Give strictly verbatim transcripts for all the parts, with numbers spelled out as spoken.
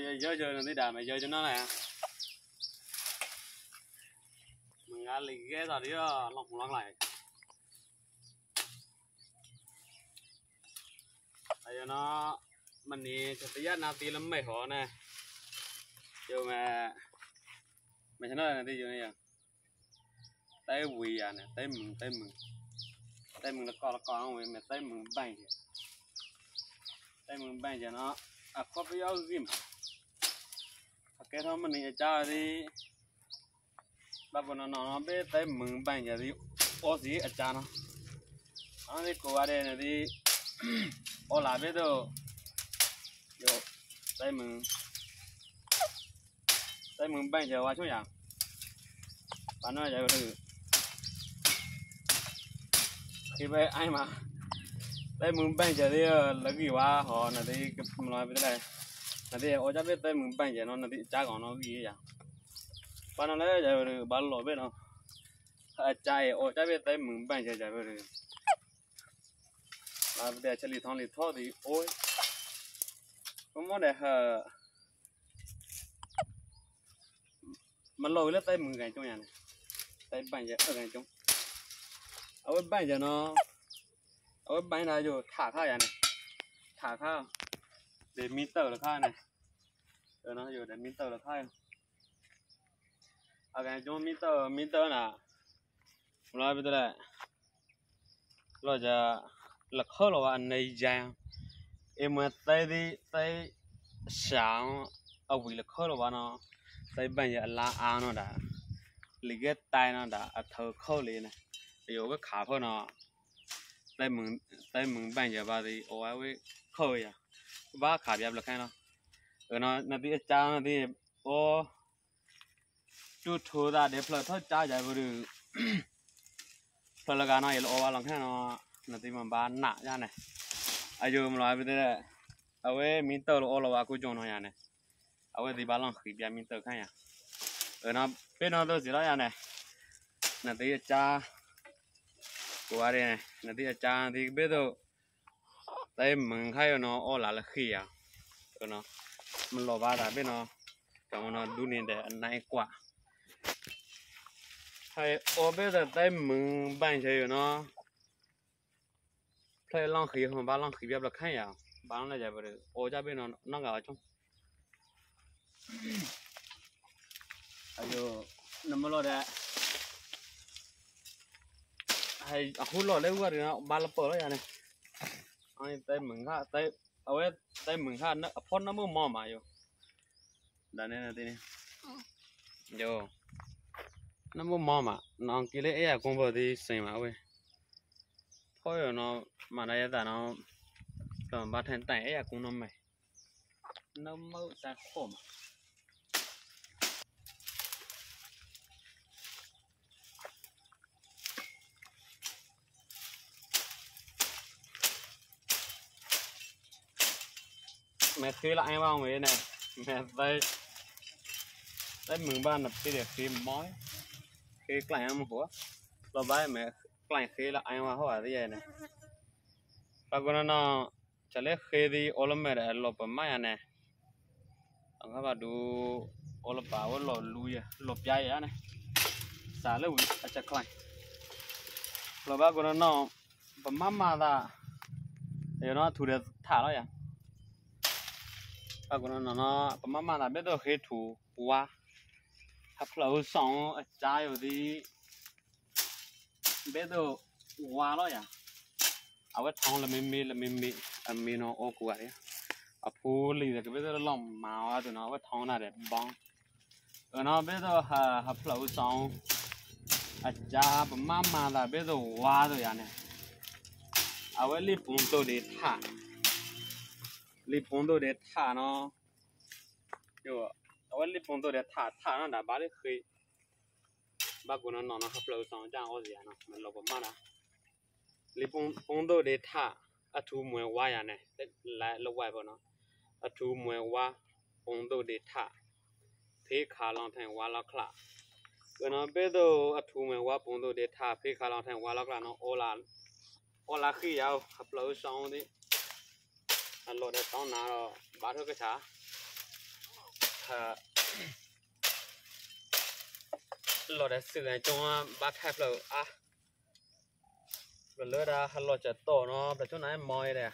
Yo yo yo no ti da me yo yo no la. Mengah li ge ta dio long long lai. Ayo no mani chapia na ti lam mai ho ne. Yo me me chano na ti yo ne yo. Tây Nguyên à nè, Tây Mừng, Tây Mừng. Tây Mừng là con, là con không? Mẹ Tây Mừng bánh kìa. Tây Mừng bánh kìa nó. À, có cái áo gym. À, cái thôi mà mình ở cha đi. Ba bữa nó, nó, nó biết Tây Mừng bánh kìa đi. Ô gì ở cha nó. Nó đi cô qua đây nè đi. Ô là biết đâu. Yo, Tây Mừng. Tây Mừng bánh giờ qua xuống nhà. Bạn nói giờ ừ. Khi bé ai mà. Tây Mừng bánh giờ đi, ờ, là gì qua họ là đi cái mà nói với đây. Là đi ô chắc biết Tây Mừng bánh giờ nó là đi chắc còn nó gì vậy. Bạn nói lấy giờ ừ, bạn lỗi biết nó. Ờ, chạy ô chắc biết Tây Mừng bánh giờ giờ ừ. Là bây giờ chạy lì thong lì thó thì ôi. Có món này hả? Mà lôi lết Tây Mừng gành chung nhà này. Tây bánh giờ ở gành chung. Ở bên bánh giờ nó. Ở bên bánh là dù thả thả nhà này. Thả thả. Để mi tờ là thả này. Ở nó dù để mi tờ là thả. Ở gành chung mi tờ, mi tờ nè. Lo bit le. Lo ja la khơ lo wa nei ja. E ma tai di tai sang a wi la khơ lo wa no. Tai ban ya la a no da. Li ge tai no da a thơ khơ li ne. Yo ke kha phơ no. Tai mung tai mung ban ya ba di o a wi khơ ya. Ba kha biap la khai no. Ơ no na di a cha na di o. Chu thu da de phlơ thơ cha ja bru. Phlơ la ga no yel o wa long kha no na ti ma ba na ja ne. Ayu ma lo a bi de. Awe mi tơ lo o lo wa ku jong no ya ne. Awe ti ba long khi bia mi tơ kha ya. Ơ no pe no tơ si lo ya ne. Na ti cha. Ku wa de ne. Na ti cha ti be to. Tai mung khai no o la la khi ya. Ơ no. Ma lo ba da be no. Trong no du ni de nai kwa. Hai o be da tai mung ban che yo no. Plei long khi ho ba long khi biap la khai ya. Ba long la ja ba de. O ja be no no ga chung. Ayo, na ma lo de. Hai a hu lo le wa de no ba la po lo ya ne. Ai tai mung kha tai Awe tai mung kha na phon na mu mo ma yo. Da ne na ti ne. Yo. Na mu mo ma. Na ong ki le e ya kung bo ti se ma we. Pho yo no ma na ya ta no. Ka ba then tai e ya kung no mai. Na mau ta kho ma. Mẹ khi là anh vào người này. Mẹ đây. Đây mừng ban là cái để khi mói. Khi cái này ăn hủa. Lo bái mẹ cái này khi là anh vào hủa thế này. Ba ko no no, cha le khi di o lo me de lo pa ma ya ne. Ang ha ba du o lo pa o lo lu ya, lo pia ya ne. Sa le wi a cha klai. Lo ba ko no no, pa ma ma da. Yo no thu de tha lo ya. Ba ko no no no, pa ma ma da be do khi thu wa. Ha phlao song a cha yo di. Be to wa lo ya. Awe thong la mi mi la mi mi. A mi no o ku ya. A phu li de ke be to long ma wa to no awe thong na de bong. Ơ no be to ha ha phlao song. A cha pa ma ma la be to wa to ya ne. Awe li pung to de tha. Li pung to de tha no. Yo. Awe li pung to de tha tha no da ba li khi. Ba ko no no no ha phlao song jang o ya no. Me lo pa ma na. Li pung pung to de tha. A thu mue wa ya ne. La lo wa pa no. A thu mue wa pung to de tha. Phe kha long theng wa la kla. Ko no be to a thu mue wa pung to de tha. Phe kha long theng wa la kla no o la. O la khi ya ha phlao song di. A lo de tong na lo ba thơ ke cha. Los de sưk chong ba khai pleu a. Pleu lơ da ha los chă to no, pleu chong na moi de.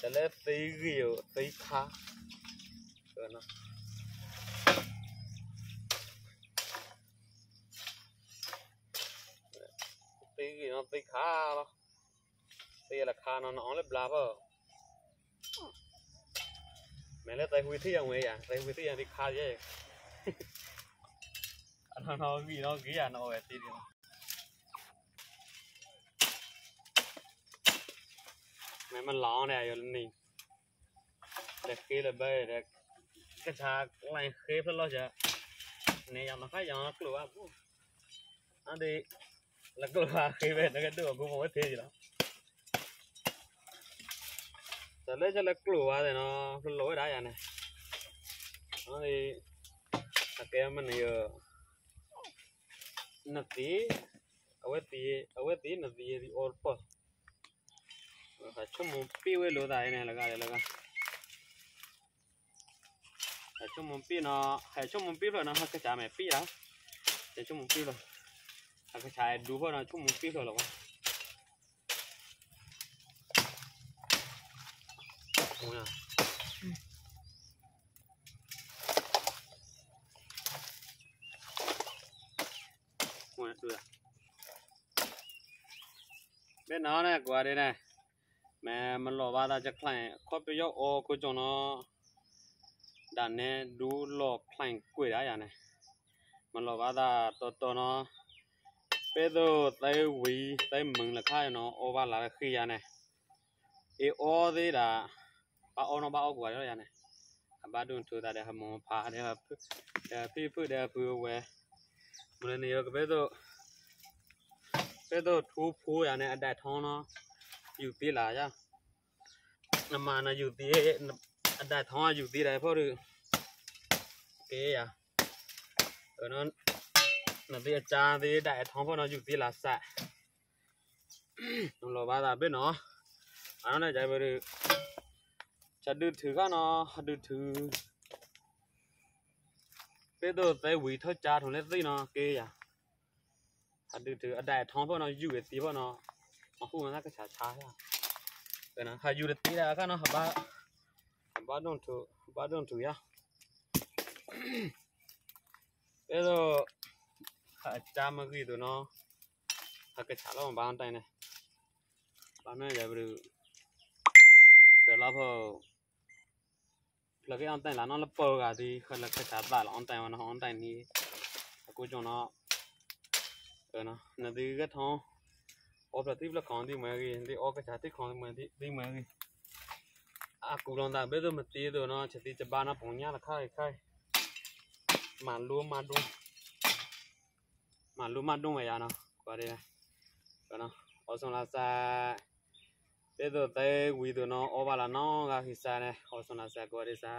Chă lơ tui ghi tui kha. Ơ no. Tui ghi no tui kha lo. Tui la kha no no ong lơ bla pơ. Mẹ lơ tai hui thi yang wei ya, tai hui thi yang di kha ye. Ano no ghi no ghi ya no wei ti di. Mẹ mă lo ne yo ni. Để khi là bây để cái cha lai khi plơ lo ja. Ne yang no kha yang klua bu. Andi la klua khi be na ka du ku mo te ji la. Sa le sa la klua de no lo da ya ne. Andi a ke man yo. Na ti a we ti a we ti na ti di or po. Ha chu mo pi we lo da ne la ga la ga. Ha chu mo pi no ha chu mo pi lo no ha ka cha me pi la. Ha chu mo pi lo. Ha ka cha du po no chu mo pi lo lo. Ui na. Ui na, ui na. Be no ne kua de ne. Mẹ mă lo ba da ja khlai khop pe yo o ku chong no. Da ne du lo khlai kui da ya ne. Mă lo ba da to to no. Pe do tai wi tai mưng la khai no o ba la khi ya ne. E o de da ba o no ba o kua ya ne. Ba dun thu da de ha mo pha de ha phi phi de ha phi we. Mo ne yo ke pe do pe do thu phu ya ne a dai thong no. Yu ti la ya. Na ma na yu ti a dai thong yu ti dai pho ru. Ke ya. Ơ no na ti a cha ti dai thong pho no yu ti la sa. Lo ba da be no. Ano na jai ba ru. Cha du thu ka no ha du thu. Pe do tai wi tho cha thong le ti no ke ya. Ha du thu a dai thong pho no yu ti pho no. Ma hu na ka cha cha ya. Ơ na ha yu ti da ka no ha ba. Ha ba dong thu ha ba dong thu ya. Pe do ha cha ma ghi tu no. Ha ka cha lo ba tai ne. Ba ne ya bru. De la pho. Pla ke ong tai la no la pơ ga ti kha la ka cha ba la ong tai ma no ong tai ni. Ku chong no. Ơ no na ti ka thong. O pla ti pla khong ti ma ghi ti o ka cha ti khong ti ma ghi. A ku long da be do ma ti do no cha ti cha ba no pong nya la khai khai. Ma lu ma du. Ma lu ma du ma ya no. Kua de. Ơ no. O song la sa. Pe do tai wi do no o ba la no ga hi sa ne. O song la sa kua de sa.